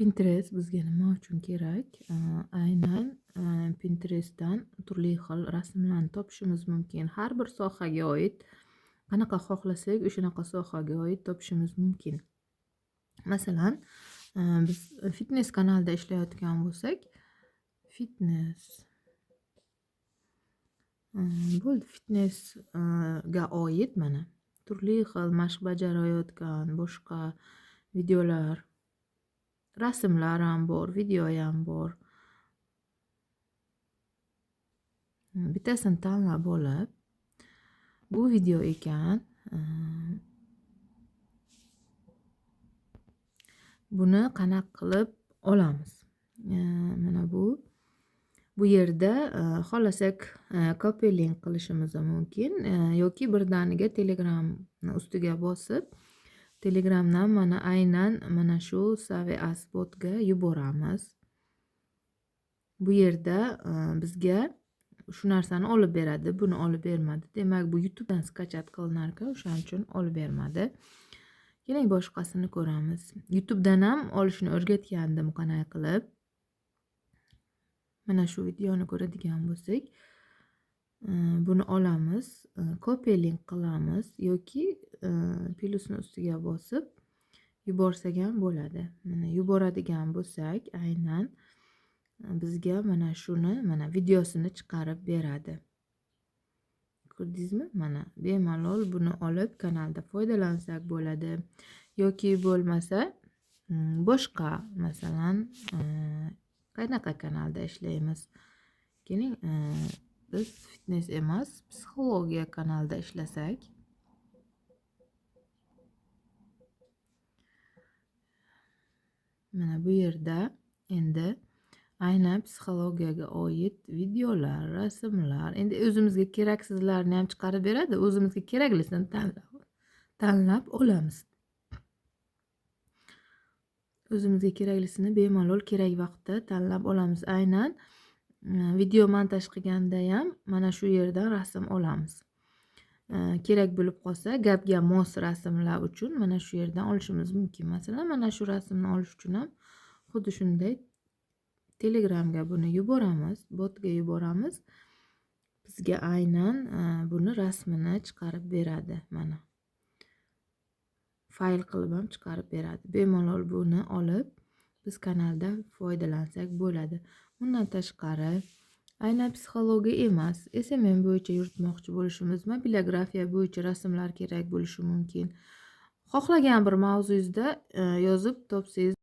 Pinterest bizga nima uchun kerak? Aynan Pinterestdan turli xil rasmlarni topishimiz mumkin. Har bir sohaga oid, qanaqa xohlasak, o'shanaqa sohaga oid topishimiz mumkin. Masalan, biz fitness kanalida ishlayotgan bo'lsak, fitness bo'ldi, fitnessga oid mana turli xil mashq bajarayotgan boshqa videolar, rasmlar ham bor, video ham bor. Bittasini tanlab olib, bu video ekan, buni qanaqa qilib olamiz? Mana bu yerda xohlasak copy link qilishimiz mumkin yoki birdaniga Telegram ustiga bosib, Telegramdan mana aynan mana shu Save As botga yuboramiz. Bu yerda bizga shu narsani olib beradi, buni olib bermadi. Demak, bu YouTubedan skachat qilinar ekan, o'shaning uchun olib bermadi. Keling, boshqasini ko'ramiz. YouTubedan ham olishni o'rgatgandim qanday qilib. Mana shu videoni ko'radigan bo'lsak, buni olamiz, copy link qilamiz yoki plyusni ustiga bosib yuborsak ham bo'ladi. Mana yuboradigan bo'lsak, aynan bizga mana shuni, mana videosini chiqarib beradi. Ko'rdingizmi? Mana bemalol buni olib kanalda foydalansak bo'ladi yoki bo'lmasa boshqa, masalan, qanaqa kanalda ishlaymiz? Keling, biz fitness emas, psixologiya kanalida ishlasak. Mana bu yerda endi aynan psixologiyaga oid videolar, rasmlar, endi o'zimizga keraksizlarni ham chiqarib beradi, o'zimizga keraklisini tanlab olamiz. O'zimizga keraklisini bemalol kerak vaqtda tanlab olamiz. Aynan video montaj qilganda ham mana shu yerdan rasm olamiz. Kerak bo'lib qolsa, gapga mos rasmlar uchun mana shu yerdan olishimiz mumkin. Masalan, mana shu rasmni olish uchun ham xuddi shunday Telegramga buni yuboramiz, botga yuboramiz. Bizga aynan buni rasmini chiqarib beradi. Mana fayl qilib ham chiqarib beradi. Bemalol buni olib biz kanalda foydalansak bo'ladi. Bundan tashqari aynan psixologiya emas, SMM bo'yicha yuritmoqchi bo'lishimiz, mobilografiya bo'yicha rasmlar kerak bo'lishi mumkin. Xohlagan bir mavzuyingizda yozib topsangiz